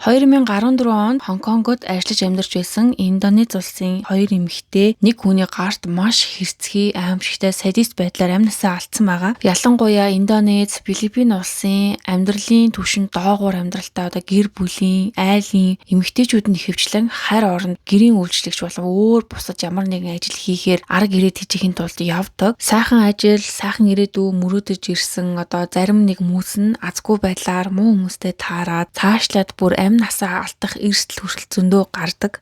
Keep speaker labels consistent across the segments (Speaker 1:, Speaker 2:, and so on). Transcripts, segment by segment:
Speaker 1: 2014 онд Хонконгод ажиллаж амьдарч байсан Индонез улсын хоёр эмэгтэй нэг хүний гарт маш хэрцгий, аимшигтай садист байдлаар амь насаа алдсан байгаа. Ялангуяа Индонез, Филиппин улсын амьдралын түвшин доогуур амьдралтай одоо гэр бүлийн, айлын эмэгтэйчүүд нь ихэвчлэн харь оронд гэрийн үйлчлэгч болон өөр бусад ямар нэгэн ажил хийхээр арга ирээд хийхийн тулд явдаг. Сайхан ажил, сайхан ирээдүй мөрөөдөж ирсэн одоо зарим нэг хүмүүс нь азгүй байдлаар муу хүмүүстэй таарад цаашлаад бүр амь насаа алдах эрсдэл хүртэл зөндөө гардаг.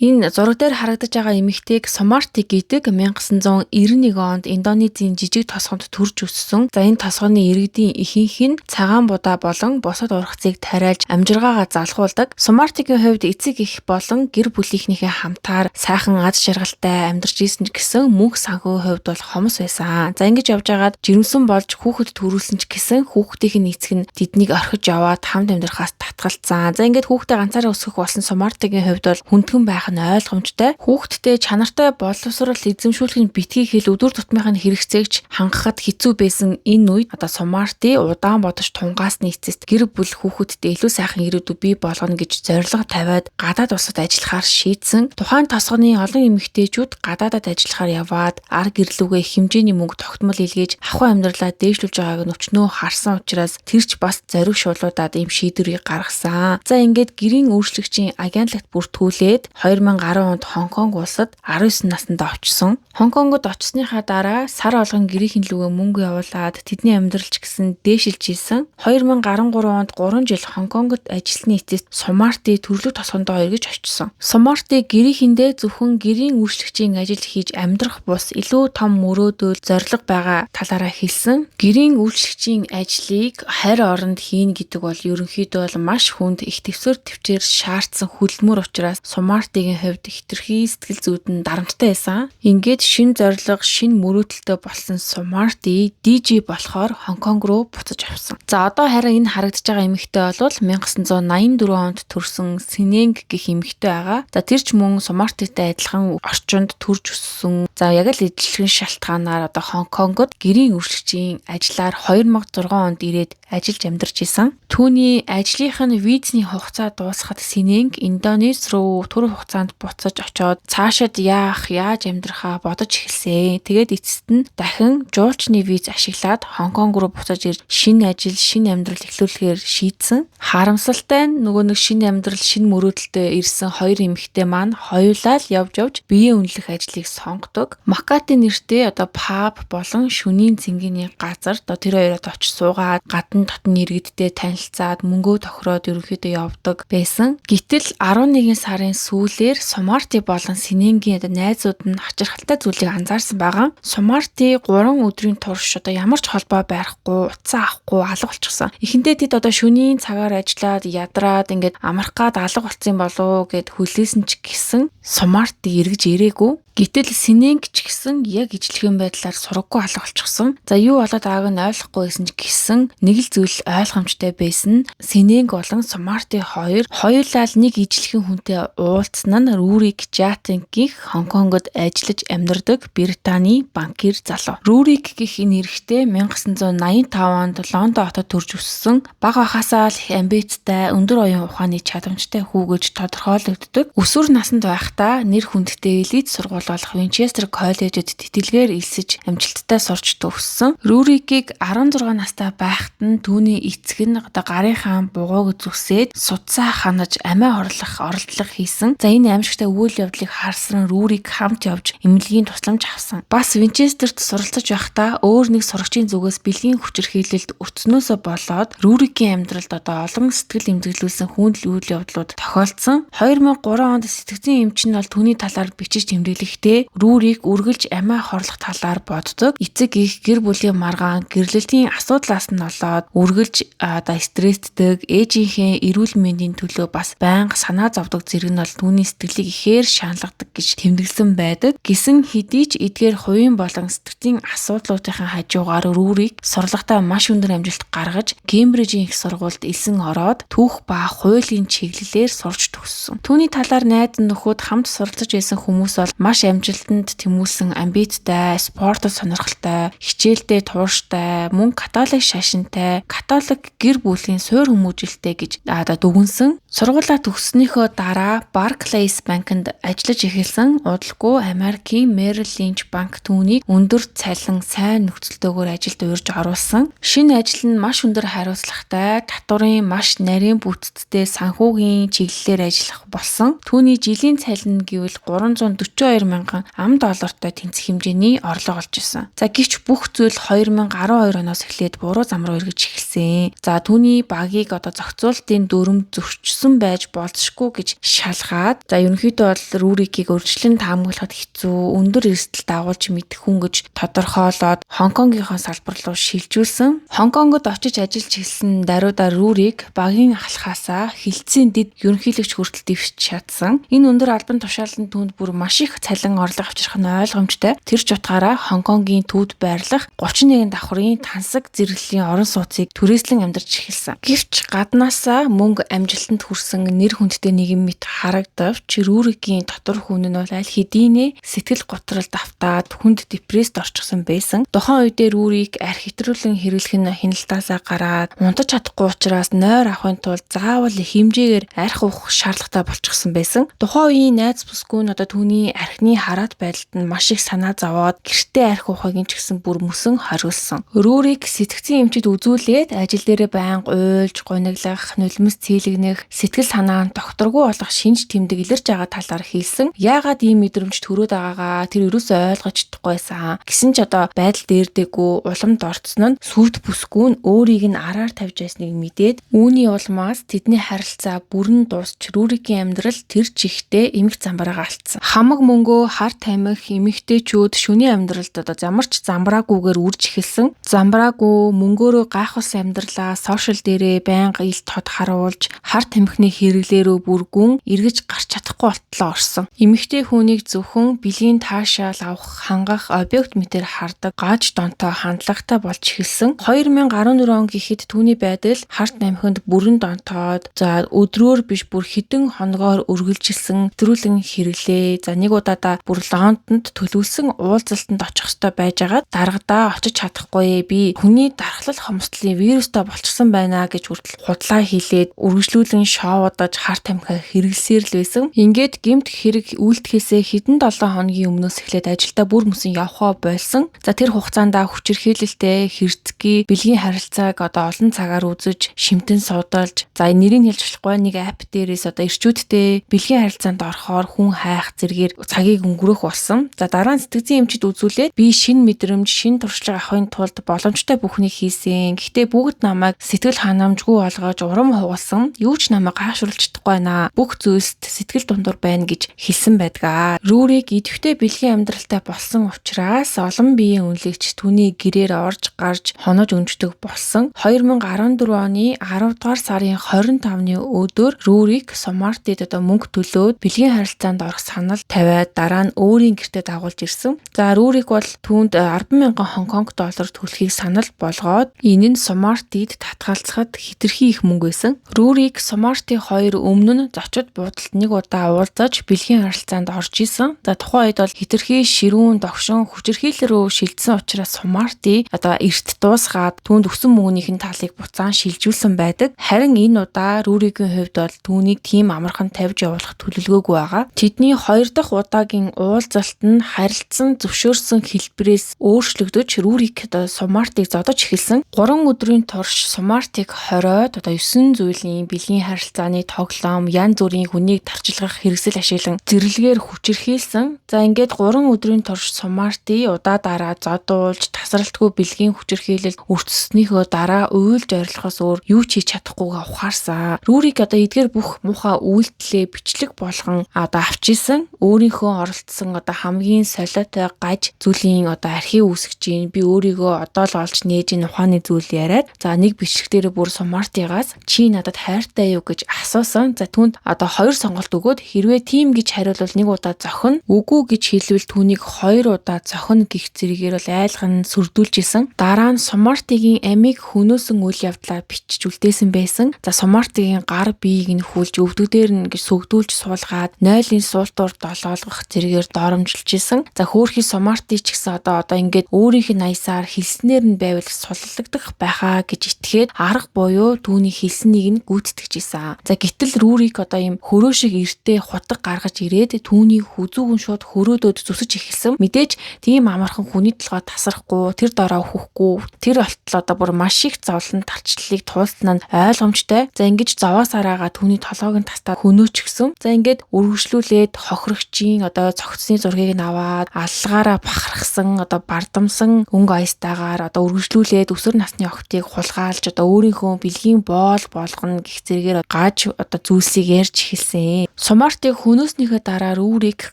Speaker 1: Энэ зураг дээр харагдаж байгаа эмэгтэйг Сумарти гэдэг 1991 онд Индонезийн жижиг тосгонд төрж өссөн. За энэ тосгоны иргэдийн ихэнх нь цагаан будаа болон бусад ургацыг тариалж амжиргаагаа залхуулдаг. Сумартигийн хувьд эцэг эх болон гэр бүлийнхнийхээ хамтаар сайхан аз жаргалтай амьдарч исэн ч гэсэн мөнх санхүү хувьд бол хомс байсан. За ингэж явж байгаад жирэмсэн болж хүүхэд төрүүлсэн ч гэсэн хүүхдийн эцэг нь тэднийг орхиж яваад хамт амьдрахаас татгалцсан. За ингээд хүүхдээ ганцаараа өсгөх болсон Сумартигийн хувьд бол хүндхэн байх нь ойлгомжтой. Хүүхдтэй чанартай боловсрол эзэмшүүлэх нь битгий хэл өдөр тутмынх нь хэрэгцээгч хангахад хэцүү байсан энэ үед одоо Сумарти удаан бодож тунгаасны эцэст гэр бүл хүүхэдтэй илүү сайхан ирээдүй бий болгоно гэж зорилго тавиад гадаад улсад ажиллахаар шийдсэн. Тухайн тосгоны олон эмэгтэйчүүд гадаадад ажиллахаар яваад ар гэрлүүгээ их хэмжээний мөнгө тогтмол илгээж ахуй амьдралаа дээшлүүлж байгааг өчнөө харсан учраас тэр ч бас зориг шуулуудаад ийм шийдвэрийг гаргасан. За ингээд гэрийн үйлчлэгчийн агентлагт бүртгүүлээд 2010 онд Хонконг улсад 19 наснда очсон. Хонконгод очсныхаа дараа сар болгон гэрийнхэн лүүгээ мөнгө явуулаад тэдний амьдрал ч гэсэн дээшилж исэн. 2013 онд 3 жил Хонконгод ажилласны эцэст Сумарти төрлөг тосгондоо эргэж очсон. Сумарти гэрийнхэндээ зөвхөн гэрийн үйлчлэгчийн ажил хийж амьдрах бус илүү том мөрөөдөл зорилго байгаа талаараа хэлсэн. Гэрийн үйлчлэгчийн ажлыг харь оронд хийнэ гэдэг бол ерөнхийдөө бол маш хүнд их тэвсээр төвчээр шаардсан хөдөлмөр учраас Сумартигийн хувьд хэтэрхий сэтгэл зүйд нь дарамттай байсан. Ингээд шинэ зорилго, шинэ мөрөөдөлтэй болсон Сумарти DJ болохоор Хонконг руу буцаж авсан. За одоо харин энэ харагдаж байгаа эмэгтэй бол 1984 онд төрсэн Синенг гэх эмэгтэй байгаа. За тэр ч мөн Сумартитай адилхан орчинд төрж өссөн. За яг л ижилхэн шалтгаанаар одоо Хонконгод гэрийн үйлчлэгчийн ажлаар 2006 онд ирээд ажиллаж амьдарч исэн. Түүний ажлынх нь визний хугацаа дуусахад Синенг Индонез руу түр хугацаанд буцаж очоод цаашид яах, яаж амьдрахаа бодож эхэлсэн. Тэгээд эцэст нь дахин жуулчны виз ашиглаад Хонконг руу буцаж ирж шинэ ажил, шинэ амьдрал эхлүүлэхээр шийдсэн. Харамсалтай нь нөгөө нэг шинэ амьдрал, шинэ мөрөөдөлтэй ирсэн хоёр эмэгтэй маань хоёулаа л явж явж биеэ үнэлэх ажлыг сонгодог. Макати нэртэй одоо паб болон шөнийн цэнгэний газар одоо тэр хоёроо очиж суугаад гадна дотны иргэдтэй танилцаад мөнгөө тохироод ерөнхийдөө явдаг байсан. Гэтэл 11 сарын сүүлээр Сумарти болон Синенгийн одоо найзууд нь хачирхалтай зүйлийг анзаарсан байгаа. Сумарти 3 өдрийн турш одоо ямар ч холбоо барихгүй, утсаа авахгүй алга болчихсон. Эхэндээ тэд одоо шөнийн цагаар ажиллаад ядраад ингээд амрах гад алга болцсон болов уу гэд хүлээсэн ч гэсэн Сумарти эргэж ирээгүй. Гэтэл Синенг ч гэсэн яг ижилхэн байдлаар сураггүй алга болчихсон. За юу болоод байгааг нь ойлгохгүй байсан ч гэсэн нэг л зүйл ойлгомжтой байсан нь Синенг болон Сумарти хоёр хоёулаа л нэг ижилхэн хүнтэй уулзсан нь Рүрик Жатинг гэх Хонконгод ажиллаж амьдардаг Британий банкир залуу. Рүрик гэх энэ эрэгтэй 1985 онд Лондон хотод төрж өссөн. Бага байхаасаа л их амбицтай, өндөр оюун ухааны чадамжтай хүү гэж тодорхойлогддог. Өсвөр наснд байхдаа нэр хүндтэй элит сургууль болох Винчестер коллежид тэтгэлгээр элсэж амжилттай сурч төгссөн. Рүрикийг 16 настай байхад нь түүний эцэг нь одоо гарынхаа бугууг зүсээд судсаа ханаж амиа хорлох оролдлого хийсэн. За энэ аимшигтай үйл явдлыг харсан Рүрик хамт явж эмнэлгийн тусламж авсан. Бас Винчестерт суралцаж байхдаа өөр нэг сурагчийн зүгээс бэлгийн хүчирхийлэлд өртснөөсөө болоод Рүрикийн амьдралд одоо олон сэтгэл эмзэглүүлсэн хүндэл үйл явдлууд тохиолдсон. 2003 онд сэтгцийн эмч нь бол түүний талаар бичиж тэмдэглэхдээ Гэхдээ Рүрик үргэлж амиа хорлох талаар боддог. Эцэг их гэр бүлийн маргаан, гэрлэлтийн асуудлаас нь болоод үргэлж одоо стрессддэг, ээжийнхээ эрүүл мэндийн төлөө бас байнга санаа зовдөг зэрэг нь бол түүний сэтгэлийг ихээр шаналгадаг гэж тэмдэглэсэн байдаг. Гисэн хэдий ч эдгээр хувийн болон сэтгцийн асуудлуудын хажуугаар Рүрик сурлагатаа маш өндөр амжилт гаргаж Кембрижийн их сургуульд элсэн ороод түүх ба хуулийн чиглэлээр сурч төгссөн. Түүний талаар найз нөхөд хамт суралцаж байсан хүмүүс бол маш амжилтанд тэмүүлсэн амбицтай, спортод сонирхолтой, хичээлдээ тууштай, мөн католик шашинтай, католик гэр бүлийн суур хүмүүжилтэй гэж одоо дүгнсэн. Сургуулаа төгссөнийхөө дараа Barclays банкнд ажиллаж эхэлсэн. Удалгүй Америкийн Merrill Lynch банк түүнийг өндөр цалин, сайн нөхцөлтэйгээр ажилд урьж оруулсан. Шинэ ажил нь маш өндөр хариуцлагатай, татварын маш нарийн бүтцтэй санхүүгийн чиглэлээр ажиллах болсон. Түүний жилийн цалин гэвэл 342 мянган ам доллартай тэнцэх хэмжээний орлого олж исэн. За гэвч бүх зүйл 2012 оноос эхлээд буруу зам руу эргэж эхэлсэн. За түүний багийг одоо зохицуултын дүрм зөрчсөн байж болзошгүй гэж шалгаад, за ерөнхийдөө бол Рүрикийг өргөжлөн таамаглахад хэцүү, өндөр эрсдэл дагуулж мэдэх хүн гэж тодорхойлоод Хонконгийнхоо салбар руу шилжүүлсэн. Хонконгод очиж ажиллаж эхэлсэн даруйдаа Рүрик багийн ахлахаасаа хилцээний дэд ерөнхийлөгч хүртэл дэвшиж чадсан. Энэ өндөр албан тушаалын түүнд бүр маш их цалин орлого авчрах нь ойлгомжтой. Тэр ч утгаараа Хонконгийн төвд байрлах 31 давхрын тансаг зэрэглэлийн орон сууцыг түрээслэн амьдарч эхэлсэн. Гэвч гаднаасаа мөнгө амжилтанд хүрсэн нэр хүндтэй нэгэн мэт харагдавч Рүрикийн дотор хүн нь бол аль хэдийнэ сэтгэл готролд автаад хүнд депресд орчихсон байсан. Тухайн үедээ Рүрик арх хэтрүүлэн хэрэглэх нь хяналтаасаа гараад унтаж чадахгүй учраас нойр авахын тулд заавал их хэмжээгээр арх уух шаардлагатай болчихсон байсан. Тухайн үеийн найз бүсгүй нь одоо түүний архины хараат байдалд нь маш их санаа зовоод гэртээ арх уухыг нь ч гэсэн бүр мөсөн хориглосон. Рүрик сэтгцийн эмчид үзүүлээд ажил дээрээ байнга уйлж, гуниглах, нулимс цэйлэгнэх, сэтгэл санаа нь докторгүй болох шинж тэмдэг илэрч байгаа талаар хэлсэн. Яагаад ийм мэдрэмж төрөөд байгаагаа тэр ерөөсөө ойлгож чадахгүй байсан. Гэсэн ч одоо байдал дээрдэггүй уламд орцсон нь сүрд бүсгүй нь өөрийг нь араар тавьж байсныг мэдээд үүний улмаас тэдний харилцаа бүрэн дуусч Рүрикийн амьдрал тэр чигтээ эмх замбараагаа алдсан. Хамаг мөнгөө хар тамхи, эмэгтэйчүүд шөнийн амьдралд одоо ямар ч замбраагүйгээр үрж эхэлсэн. Замбраагүй мөнгөөрөө гайхуулсан амьдралаа сошиал дээрээ байнга ил тод харуулж хар тамхины хэрэглээрөө бүр гүн эргэж гарч чадахгүй болтлоо орсон. Эмэгтэй хүнийг зөвхөн бэлгийн таашаал авах, хангах объект мэтэр хардаг гаж донтой хандлагатай болж эхэлсэн. 2014 он гэхэд түүний байдал хар тамхинд бүрэн донтоод, за өдрөөр биш бүр хэдэн хоногоор үргэлжилсэн хэтрүүлэн хэрэглээ. За нэг удаадаа бүр Лондонд төлөвлөсөн уулзалтанд очих ёстой байжгаад даргадаа очиж чадахгүй, би хүний дархлал хомсдлын вирустай болчихсон байна гэж хүртэл худлаа хийлээд үргэлжлүүлэн шоудаж хар тамхи хэрэглэсээр л байсан. Ингээд гэмт хэрэг үйлдэхээсээ хэдэн 7 хоногийн өмнөөс эхлээд ажилдаа бүр мөсөн явхаа болсон. За тэр хугацаанд хүчирхийлэлтэй, хэрцгий, бэлгийн харилцааг одоо олон цагаар үзэж, шимтэн судалж, за нэрийг хэлж болохгүй нэг апп дээрээс одоо эрчүүдтэй бэлгийн харилцаанд орохоор хүн хайх зэрэгээр цагийг өнгөрөөх болсон. За дараа нь сэтгцийн эмчид үзүүлээд би шинэ мэдрэмж, шинэ туршлага авахын тулд боломжтой бүхнийг хийсэн. Гэхдээ бүгд намайг сэтгэл ханамжгүй болгож урам хугалсан. Юу ч намайг гайхшруулж чадахгүй байна. Бүх зүйлст сэтгэл дундуур байна гэж хэлсэн байдгаа. Рүрик идэвхтэй бэлгийн амьдралтай болсон учраас олон биеийн үнэлэгч түүний гэрээр орж гарч хонож өнждөг болсон. 2014 оны 10 дугаар сарын 25-ны өдөр Рүрик Сомартид одоо мөнгө төлөөд бэлгийн харилцаанд орох санал тавиад дараа нь өөрийн гэртээ дагуулж ирсэн. За Рүрик бол түүнд 10,000 Хонконг доллар төлөхийг санал болгоод энэ нь Сомартид татгалзахад хэтэрхий их мөнгө байсан. Рүрик Сомарти хоёр өмнө нь зочид буудалд нэг удаа уулзаж бэлгийн харилцаанд орж исэн. За тухайн үед бол хэтэрхий ширүүн догшин хүчирхийлэл рүү шилжсэн учраас Сомарти одоо эрт дуусгаад түүнд өгсөн мөнгөнийх нь талыг буцаан шилжүүлсэн байдаг. Харин энэ удаа Рүригийн хувьд бол түүнийг тийм амархан тавьж явуулах төлөвлөгөөгүй байгаа. Тэдний хоёр дахь удаагийн уулзалт нь харилцсан зөвшөөрсөн хэлбэрээс өөрчлөгдөж Рүрик одоо Сомартыг зодож эхэлсэн. 3 өдрийн турш Сомартыг хориод одоо 9 зүйлийн бэлгийн харилцаа харилцааны тоглоом, янз бүрийн хүнийг тарчилгах хэрэгсэл ашиглан зэрлэгээр хүчирхийлсэн. За ингээд 3 өдрийн турш Сумарти удаа дараа зодуулж, тасралтгүй бэлгийн хүчирхийлэлд өртснийхөө дараа уйлж орилохоос өөр юу ч хийж чадахгүйгээ ухаарсан. Рүрик одоо эдгээр бүх муухай үйлдэлээ бичлэг болгон одоо авч исэн. Өөрийнхөө оролцсон одоо хамгийн солиотой гаж зүйлийн одоо архив үүсгэж гин, би өөрийгөө одоо л олж нээж ин ухааны зүйл яриад, за нэг бичлэг дээр бүр Сумартигаас чи надад хайртай юу гэж асуусан. За түүнд одоо хоёр сонголт өгөөд, хэрвээ тийм гэж хариулвал нэг удаа зохино, үгүй гэж хэлвэл түүнийг хоёр удаа зохино гэх зэрэгээр бол айлган сүрдүүлж исэн. Дараа нь Сумартигийн амийг хөнөөсөн үйл явдлаа бичиж үлдээсэн байсан. За Сумартигийн гар биеийг нь хүлж, өвдөгдөр нь гэж сүгдүүлж суулгаад, нойлын суултуур долоолгох зэрэгээр доромжилж исэн. За хөөхий Сумарти ч гэсэн одоо ингээд өөрийнх нь аясаар хэлснээр нь байвал суллагдах байхаа гэж итгээд арга буюу түүний хэлснийг нь гүйцэтгэж исэн. За гэтэл Рүрик одоо ийм хөрөө шиг эртээ хутга гаргаж ирээд түүний хүзүүгэн шууд хөрөөдөөд зүсэж эхэлсэн. Мэдээж тийм амархан хүний толгой тасрахгүй, тэр дороо өөхөхгүй, тэр болтол одоо бүр маш их зовлон тарчлалыг туулсан нь ойлгомжтой. За ингэж зовоосараагаа түүний толгойг нь тастаад хөнөөчихсөн. За ингээд үргэлжлүүлээд хохирогчийн одоо цогцсны зургийг нь аваад аллагаараа бахархсан, одоо бардамсан өнгө аястайгаар одоо үргэлжлүүлээд өсвөр насны охидыг хулгайлж, одоо өөрийнхөө бэлгийн боол болгоно гэх зэрэгээр гаж одоо зүйлсийг ярьж эхэлсэн. Сумартыг хөнөөснийхөө дараа Рүрик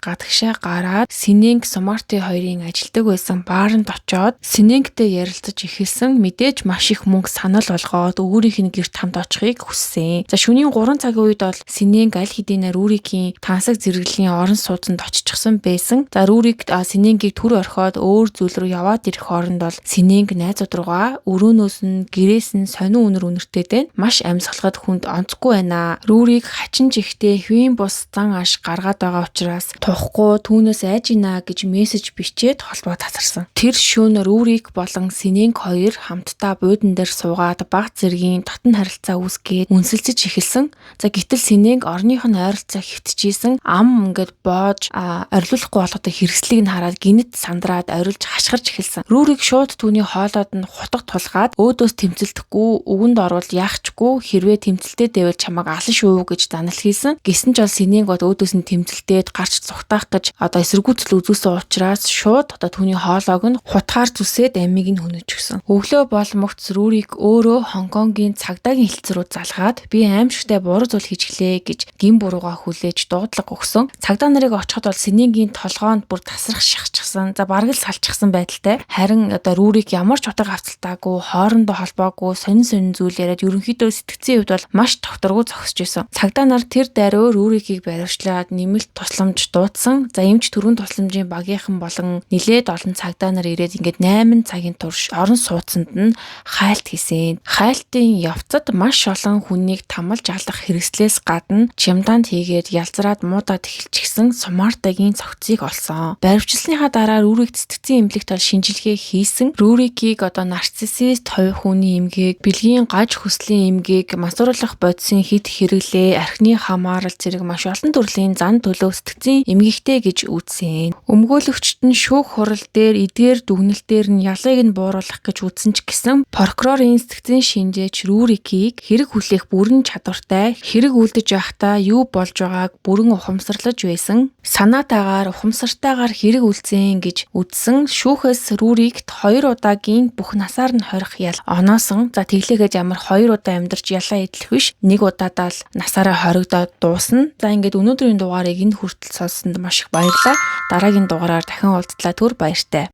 Speaker 1: гадагшаа гараад Синенг Сумарти хоёрын ажилдаг байсан бааранд очоод Синенгтэй ярилцаж эхэлсэн. Мэдээж маш их мөнгө санал болгоод өөрийнх нь гэрт хамт очихыг хүссэн. За шөнийн 3 цагийн үед бол Синенг аль хэдийнэ Рүрикийн тансаг зэрэглэлийн орон сууцнд очихсон байсан. За Рүрик Синенгийг төр орхиод өөр зүйл рүү яваад ирэх хооронд бол Синенг найзууд руугаа өрөөнөөс нь гэрээс нь сонин үнэр үнэртэй дэн маш амьсгалахад хүнд онцгүй байна. Рүрик хачин жихтэй хэвийн бус зан аш гаргаад байгаа учраас тухгүй, түүнээс айж ийна гэж мессеж бичээд холбоо татарсан. Тэр шөнө Рүрик болон Синенг хоёр хамтдаа буудан дээр суугаад баг зэргийн дотн харилцаа үүсгээд үнсэлцэж эхэлсэн. За гэтэл Синенг орных нь ойролцоо хэвтчихсэн, ам ингээд боож орилуулахгүй болоход хэрэгслийг нь хараад гинэт сандраад орилж хашгирч эхэлсэн. Рүрик шууд түүний хоолойд нь хутга тулгаад өөдөөс тэмцэлдэхгүй, үгэнд орвол яахчгүй, хэрвээ тэмцэлтэй дэвэл чамайг алан шүү гэж данал хийсэн. Гэсэн ч бол Синенг бод өөдөөс нь тэмцэлдээд гарч зүхтаах гэж одоо эсэргүүцэл үзүүлсэн учраас шууд одоо түүний хоолойг нь хутгаар зүсээд амийг нь хөнөөчихсөн. Өглөө болмогц Рүрик өөрөө Хонконгийн цагдаагийн хэлц рүү залгаад би аимшигтай буруу зүйл хийчихлээ гэж гин буруугаа хүлээж дуудлага өгсөн. Цагдаа нарыг очиход бол Синенгийн толгоонд бүр тасрах шахчихсан. За бараг л салчихсан байдалтай. Харин одоо Рүрик ямар ч утга авцалтаагүй, хоорондоо холбоогүй сонин сонин зүйл яриад ерөнхийдөө сэтгцийн хувьд бол маш тогтворгүй зогсож исэн. Цагдаа нар тэр даруй Рүрикийг баривчлаад нэмэлт тусламж дуудсан. За эмч түргэн тусламжийн багийнхан болон нилээд олон цагдаа нар ирээд ингээд 8 цагийн турш орон сууцанд нь хайлт хийсэн. Хайлтын явцад маш олон хүнийг тамалж алах хэрэгслээс гадна чемданд хийгээд ялзраад муудаад эхэлчихсэн Сумартагийн цогцыг олсон. Баривчлсныхаа дараа Рүрик сэтгцийн эмнэлэгт бол шинжилгээ хийсэн. Рүрикийг одоо нарциссист, хувь хүний эмгээг, бэлгийн гаж хүслийн эмгээг, мансууруулах бодисын хит хэрэглээ, архины хамаарал зэрэг маш олон төрлийн зан төлөв сэтгцийн эмгэгтэй гэж үзсэн. Өмгөөлөгчд нь шүүх хурал дээр эдгээр дүгнэлт дээр нь ялыг нь бууруулах гэж үзсэн ч гэсэн прокурорын сэтгцийн шинжээч Рүрикийг хэрэг хүлээх бүрэн чадвартай, хэрэг үлдэж байхдаа юу болж байгааг бүрэн ухамсарлаж байсан, санаатайгаар ухамсартайгаар хэрэг үлдсэн гэж үзсэн. Шүүхээс Рүрикт 2 удаагийн бүх насаар нь хорих ял оноосон. За тэглээгээд ямар 2 удаа амьдарч ялаа идэх биш, нэг удаадаа л насаараа хоригдоод дуусна. За ингээд өнөөдрийн дугаарыг энэ хүртэл сонссонд маш их баярлалаа. Дараагийн дугаараар дахин уулзлаа. Түр баяртай.